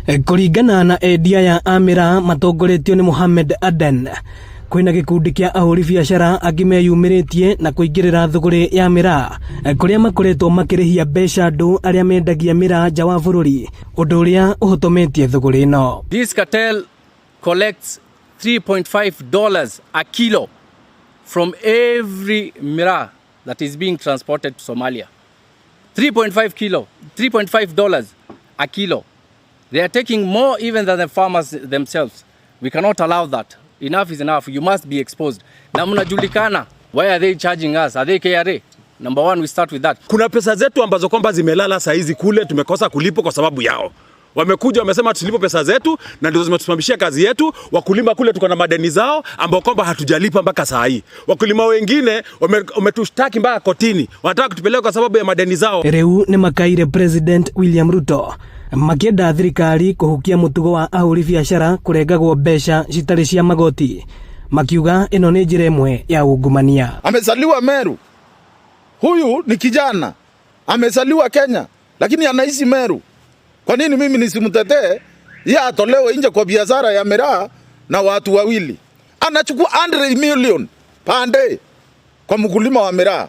Kũringana na endia aya a mĩraa matongoretio nĩ Mohamed Aden, kwĩna gĩkundi kĩa ahũri biacara angĩ meyumĩrĩtie na kũingĩrĩra thũgũrĩ ya mĩraa, kũrĩa makoretwo makĩrĩhia mbeca andũ arĩa mendagia mĩraa nja wa bũrũri, ũndũ ũrĩa ũhotometie thũgũrĩ ĩno. This cartel collects $3.5 a kilo from every miraa that is being transported to Somalia. 3.5 kilo, $3.5 a kilo. They are taking more even than the farmers themselves. We cannot allow that. Enough is enough. You must be exposed. Na mnajulikana. Why are they charging us? Are they KRA? Number one, we start with that. Kuna pesa zetu ambazo kwamba zimelala saa hizi kule, tumekosa kulipwa kwa sababu yao. Wamekuja wamesema tulipo pesa zetu, na ndio zimetusimamishia kazi yetu. Wakulima kule tuko na madeni zao ambao kwamba hatujalipa mpaka saa hii. Wakulima wengine wametushtaki mpaka kotini, wanataka kutupeleka kwa sababu ya madeni zao. Rĩu nĩ makaire President William Ruto makĩenda thirikari kũhukia mũtugo wa ahũri biacara kũrengagwo mbeca citarĩ cia magoti, makiuga ĩno nĩ njĩra ĩmwe ya ungumania. Amezaliwa Meru, huyu ni kijana amezaliwa Kenya lakini anaishi Meru. Kwa nini mimi nisimtetee yeye atolewe nje kwa biashara ya miraa na watu wawili? Anachukua 100 million pande kwa mkulima wa miraa.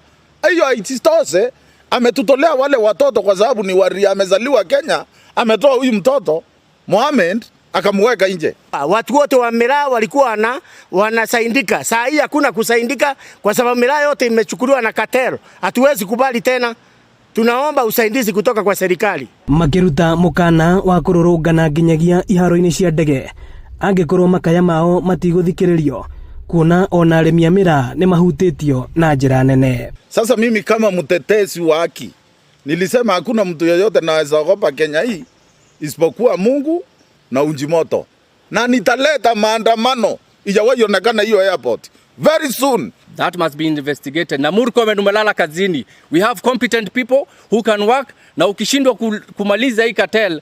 Hiyo isitoshe, ametutolea wale watoto kwa sababu ni wari, amezaliwa Kenya, ametoa huyu mtoto Mohamed akamweka nje. Watu wote wa miraa walikuwa wanasaindika. Saa hii hakuna kusaindika kwa sababu miraa yote imechukuliwa na cartel. Hatuwezi kubali tena. Tunaomba usaidizi kutoka kwa serikali. Makĩruta mũkana wa kũrũrũngana nginyagia iharo-inĩ cia ndege angĩkorwo makaya mao matigũthikĩrĩrio, kuona ona arĩmi a mĩraa nĩ mahutĩtio na njĩra nene. Sasa mimi kama mtetezi wa haki nilisema hakuna mtu yeyote naweza ogopa Kenya hii isipokuwa Mungu na uji moto, na nitaleta maandamano ijawahi onekana hiyo airport very soon. That must be investigated. Na Murkomen, umelala kazini. We have competent people who can work, na ukishindwa kumaliza hii cartel,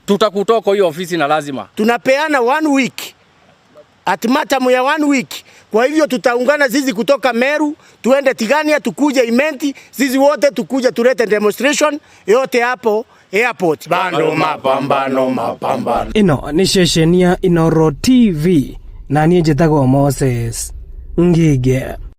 tutakutoa kwa hiyo ofisi na lazima. Tunapeana one week, ultimatum ya one week. Kwa hivyo tutaungana sisi kutoka Meru tuende Tigania, tukuje Imenti, sisi wote tukuje tulete demonstration yote hapo airport. Bado mapambano, mapambano. Ĩno nĩ ceceni ya Inooro TV na niĩ njĩtagwo Moses Ngige.